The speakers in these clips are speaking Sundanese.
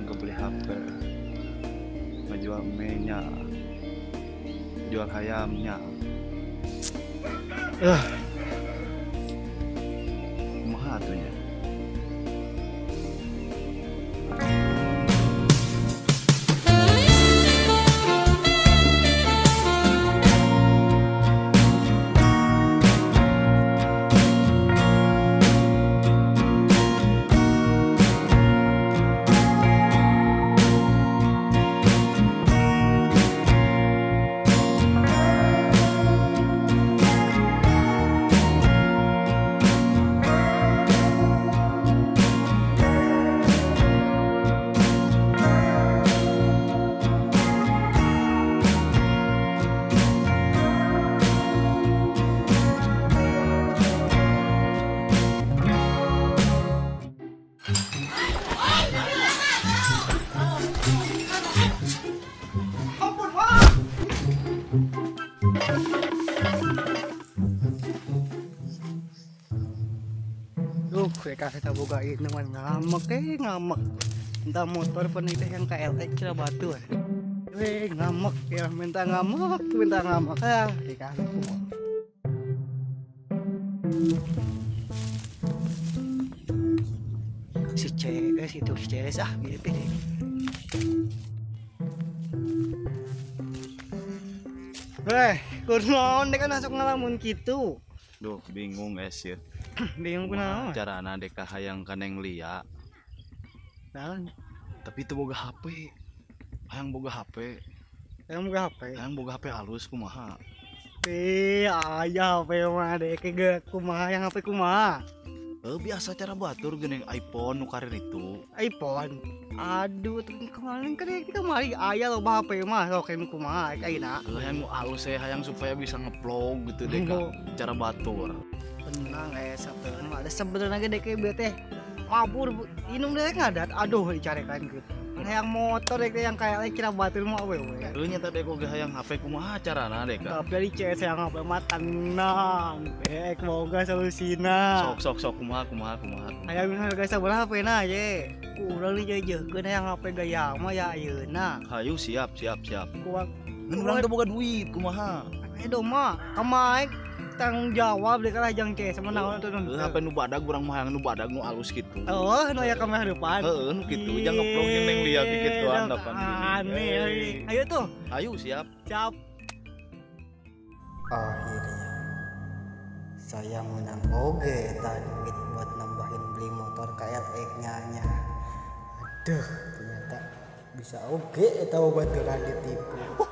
Hayang kebeli HP. Ngajual mie-nya. Jual hayamnya. Kumaha atuh nya? Duh, kita boga ini ngamek ngamek. Minta motor penitih yang KLX kira batu. Ngamek ya, minta ngamek ya. Si CS itu si CS ah gitu deh. Kunaon dek kan masuk ngalamun gitu. Duh, bingung es ya. Bingung kunaon? Carana dek hayang ka Neng Lia. Naon? Tapi itu boga HP. Hayang boga HP. Hayang boga HP. Hayang boga HP halus kumaha? Aya HP mah dek ge kumaha yang HP kumaha? Biasa cara batur geuning iPhone nu karir itu. iPhone. Aduh, kemarin kan kemari aya loba HP mah sok kumaha ayeuna. Hayang nu alus hayang supaya bisa ngevlog gitu deh Kak. Cara batur. Tenang HP mah ada sebenarnya ge dek teh kabur inung dek ngadat aduh dicarekan gitu. Hayang motor dek yang kayak kira batur mah we we. Heuh nya teh oge hayang HP kumaha carana dek Kak. Tapi di CS hayang HP mah tenang. Dek boga solusina. Sok sok sok kumaha kumaha kumaha. Hayang harga sabaraha HP-na ye. Kurang dijejeukeun hayang HP gaya mah ya ayeuna. Hayu siap siap siap. Kumaha? Ngan urang teu boga duit kumaha? Edo mah kamae tanggung jawab dek lah jang CS mah naon atuh nun. HP nu badag urang mah hayang nu badag nu alus kitu. Oh, nu aya kamera depan. Heeh, nu kitu jang ngevlog jeung Neng Lia kikituan depan gini. Aneh. Ayo tuh. Ayo siap. Siap. Akhirnya saya menang oge eta duit buat nambahin beli motor KLX-nya nya. Aduh, ternyata bisa oge eta baturan ditipu.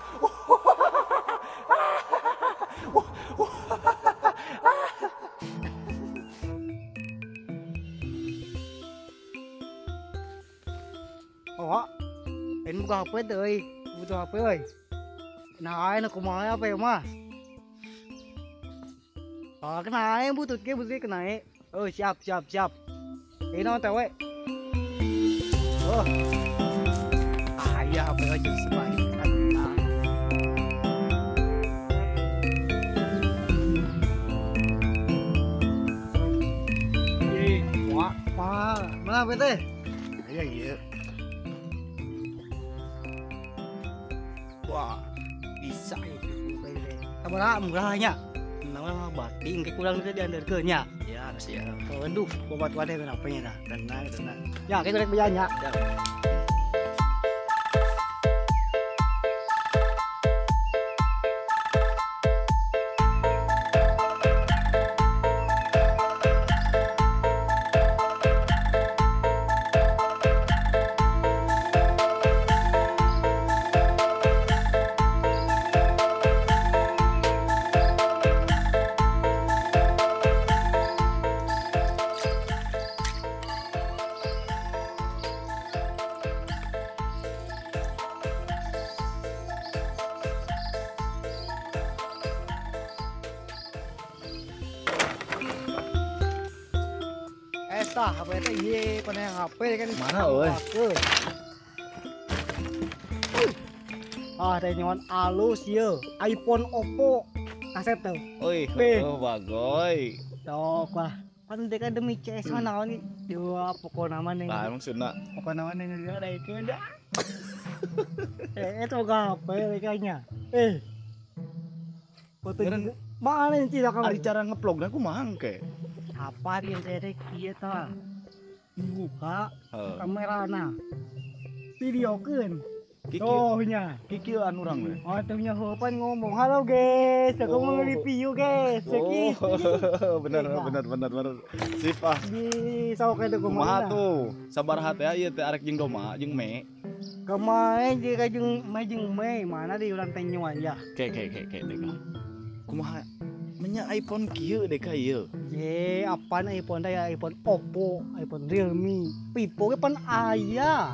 Oh, ini buka HP tuh, butuh HP euy. Nah, ini kumaha HP mah? Oh, kena butut ke kena. Oh, siap siap siap. Ini naon teh we? Oh. Aya HP aja sebaik. Wah, wah, mana HP teh? Aya ieu. Wah, bisa itu sabaraha murahnya. Nama bating ke kurang teh dianderkeun nya. Ya, siap. Aduh, bobatuan teh kenapa nya dah. Tenang, tenang. Ya, ke rek beja nya. Siap. Tah, HP teh ieu kana yang HP kan. Mana euy? Ah, teh nyawan alus ieu, iPhone Oppo. Kaset tuh. Euy, oh bagoy. Sok lah. Kan deka demi CS naon dua pokona mah ning. Lah maksudna pokona mah ning ada itu dah. Itu HP kayaknya. Foto mana yang tidak kamu? Ari cara ngevlogna kumaha engke? Apa yang teh kieu tah? Buka kamerana. Videokeun. Oh nya, kikieu anu urang we. Oh teu nya heupan ngomong, "Halo guys, aku mau nge-review guys." Oh, benar benar benar benar. Sip ah. Di sok eta kumaha tuh? Sabaraha teh ieu teh arek jeung doma jeung me. Kemarin jeung jeung me jeung me, mana di urang teh nyuan ya. Ke ke ke ke deka. Kumaha menya iPhone kieu deka ieu. Ye, apaan iPhone teh ya iPhone Oppo, iPhone Realme, Vivo ge pan aya.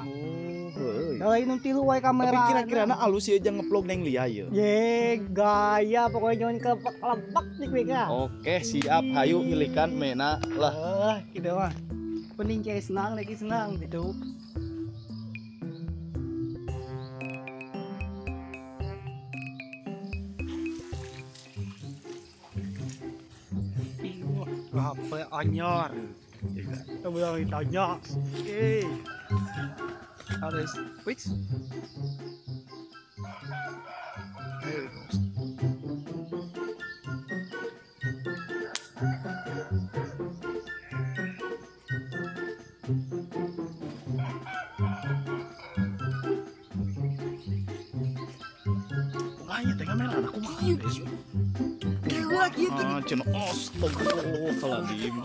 Lain nu tilu wae kamera. Tapi kira-kirana alus ieu jeung ngevlog neng lia ieu. Ye, gaya pokoknya nyon kelepek-kelepek nih we ka. Oke, siap hayu milikan mena lah. Kitu mah. Penting cai senang lagi senang gitu. HP anyar. Kita bilang ditanya. Harus fix. Kumanya teh kamera aku mah. Kieu kieu. Cenah astagfirullahaladzim.